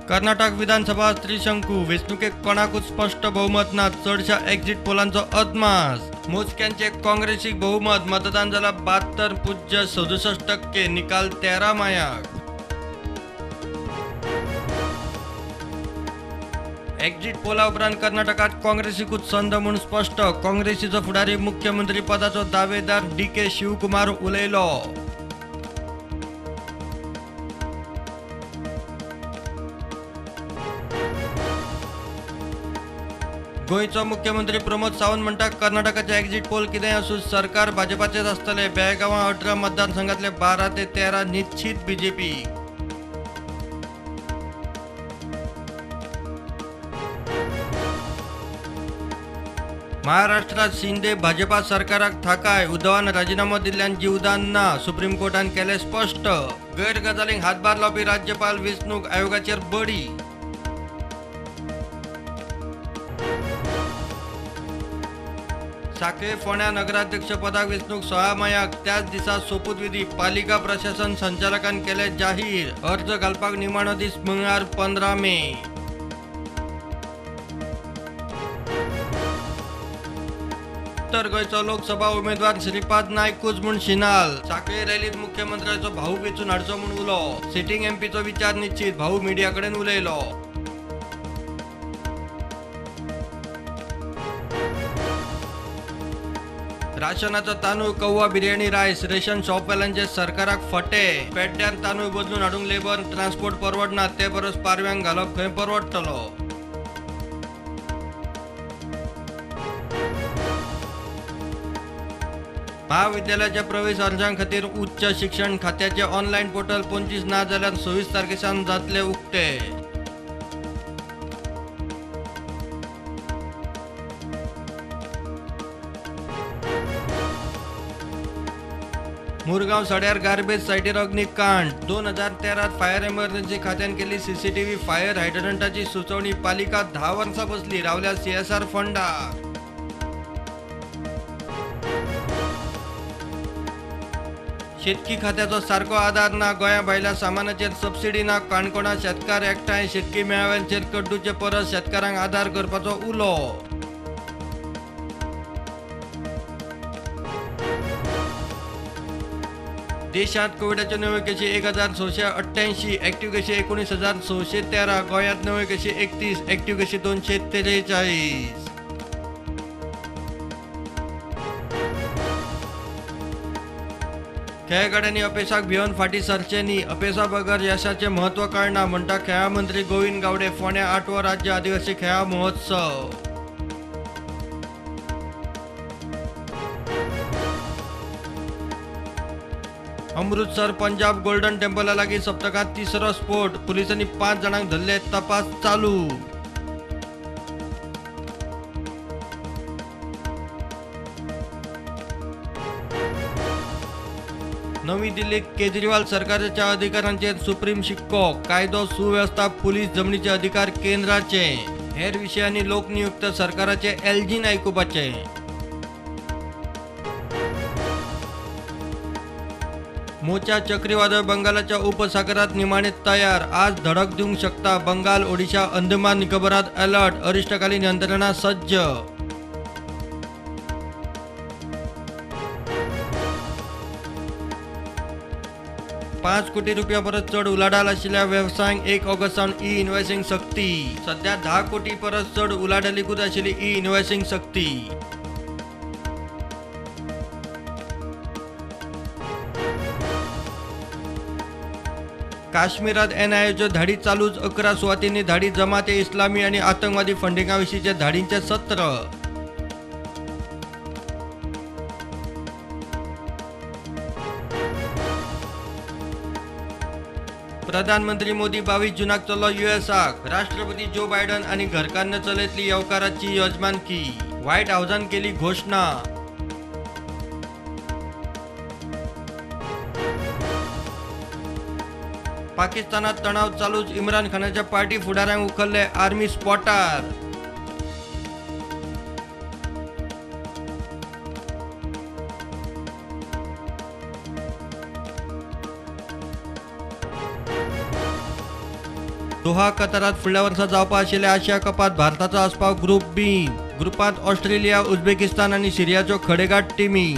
कर्नाटक विधानसभा त्रिशंकू वेंचणुकेक कोणाकूच स्पश्ट बहुमत ना, चडशा एक्झिट पोलांचो अदमास। मोजक्यांचे काँग्रेसीक बहुमत, मतदान जाला 72.67%, निकाल 13 मायाक। एक्झिट पोला उपरांत कर्नाटकात काँग्रेसीकूच संद म्हूण स्पश्ट। काँग्रेसीचो फुडारी मुख्यमंत्री पदाचो दावेदार डी.के. शिवकुमार उलयलो। गोंयचो मुख्यमंत्री प्रमोद सावंत म्हणटा कर्नाटकाचे एक्झिट पोल कितेंय आसूं सरकार भाजपाचेच आसतले। बेळगांवां 18 मतदारसंघातले 12 ते 13 निश्चित बीजेपी। महाराष्ट्रात शिंदे भाजपा सरकाराक थाकाय, उद्धवान राजीनामो दिल्ल्यान जीवदान ना, सुप्रीम कोर्टान केलें स्पश्ट। गैर गजालींक हातभार लावपी राज्यपाल वेंचणूक आयोगाचेर बडी। साखळे फोंड्या नगराध्यक्ष पदाक वेंचणूक 16 मायाक, त्याच दिसा सोपूतविधी पालिका प्रशासन संचालकान केले जाहीर। अर्ज घालपाक निमाणो दीस मंगळार 15 मे। उत्तर गोंयचो लोकसभा उमेदवार श्रीपाद नायकूच म्हूण शिनाल। साखळे रॅलीत मुख्यमंत्र्याचो भाऊ वेंचून हाडचो म्हूण उलो। सिटींग एमपीचो विचार निश्चित, भाऊ मिडिया कडेन उलयलो। राशनाचो तांदूळ कौवा बिर्याणी रायस रेशन शॉपवाल्यांचे सरकाराक फटे। पेड्ड्यार तांदूळ बदलून हाडूंक लेबर ट्रान्सपोर्ट परवडना, ते परस पारव्यांक घालप खंय परवडटलो। महाविद्यालयाच्या प्रवेश अर्जां खातीर उच्च शिक्षण खात्याचे ऑनलायन पोर्टल 25 ना जाल्यार 26 तारखे सावन जातले उक्ते। मुरगांव सड्यार गार्बेज सायटीर अग्निकांड। 2013 फायर एमर्जन्सी खात्यान केली सीसीटीव्ही फायर हायड्रंटाची सुचोवणी, पालिका 10 वर्सां बसली, रावल्या सीएसआर फंडाक। शेतकी खात्याचो सारको आदार ना, गोंया भायल्या सामानाचेर सबसिडी ना, काणकोणा शेतकार एकठांय, शेतकी मेळाव्यांचेर कड्डूचे परस शेतकारांक आदार करपाचो उलो। देशात कोविडाच्यो नव्यो केशी 1688, ऍक्टिव्ह केशी 19,613, गोंयांत नव्यो केशी 31, ऍक्टिव्ह केशी 243। खेळगड्यांनी अपेसाक भिवन फाटीं सरचें न्ही, अपेसा बगर यशाचें म्हत्व कळना म्हणटा खेळां मंत्री गोविंद गावडे। फोंड्यां 8वो राज्य आदिवासी खेळां महोत्सव। अमृतसर पंजाब गोल्डन टेम्पला लागीं सप्तकांत तिसरो स्फोट, पुलिसांनी 5 जाणांक धरले, तपास चालू। नवी दिल्लीत केजरीवाल सरकारच्या अधिकारांचेर सुप्रीम शिक्को, कायदो सुवेवस्था पुलीस जमनीचे अधिकार केंद्राचे, हेर विशयांनी लोकनियुक्त सरकाराचे एलजीन आयकुपाचे। मोचा चक्रीवादळ बंगालाच्या उपसागरात निमाणे तयार, आज धडक दिवंक शकता, बंगाल ओडिशा अंदमान निकोबारात अलर्ट, अरिष्टकालीन यंत्रणा सज्ज। पांच कोटी रुपया परस चड उलाढाल आशिल्ल्या वेवसायांक 1 ऑगस्ट सावन ई इनवॉयसिंग सक्ती। सध्या 10 कोटी परस चड उलाढालीकूच आशिल्ली ई इनवॉयसिंग सक्ती। काश्मीरात एनआयएच्यो धाडी चालूच, 11 सुवातींनी धाडी, जमाते इस्लामी आनी आतंकवादी फंडिंगा विशींचे धाडींचे सत्र। प्रधानमंत्री मोदी 22 जूनाक चल्लो यूएसाक, राष्ट्रपती जो बायडन आनी घरकान्न चलयतली येवकाराची यजमानकी, व्हायट हावसान केली घोशणा। पाकिस्तानात तणाव चालूच, इम्रान खानाच्या पार्टी फुडाऱ्यांक उखल्ले आर्मी स्पॉटार। दोहा कतारात फुडल्या वर्सा जावपा आशिल्ल्या आशिया कपात भारताचो आस्पाव ग्रुप बी. ग्रुपांत ऑस्ट्रेलिया, उझबेकिस्तान आनी सिरियाच्यो खडेगांठ टिमी.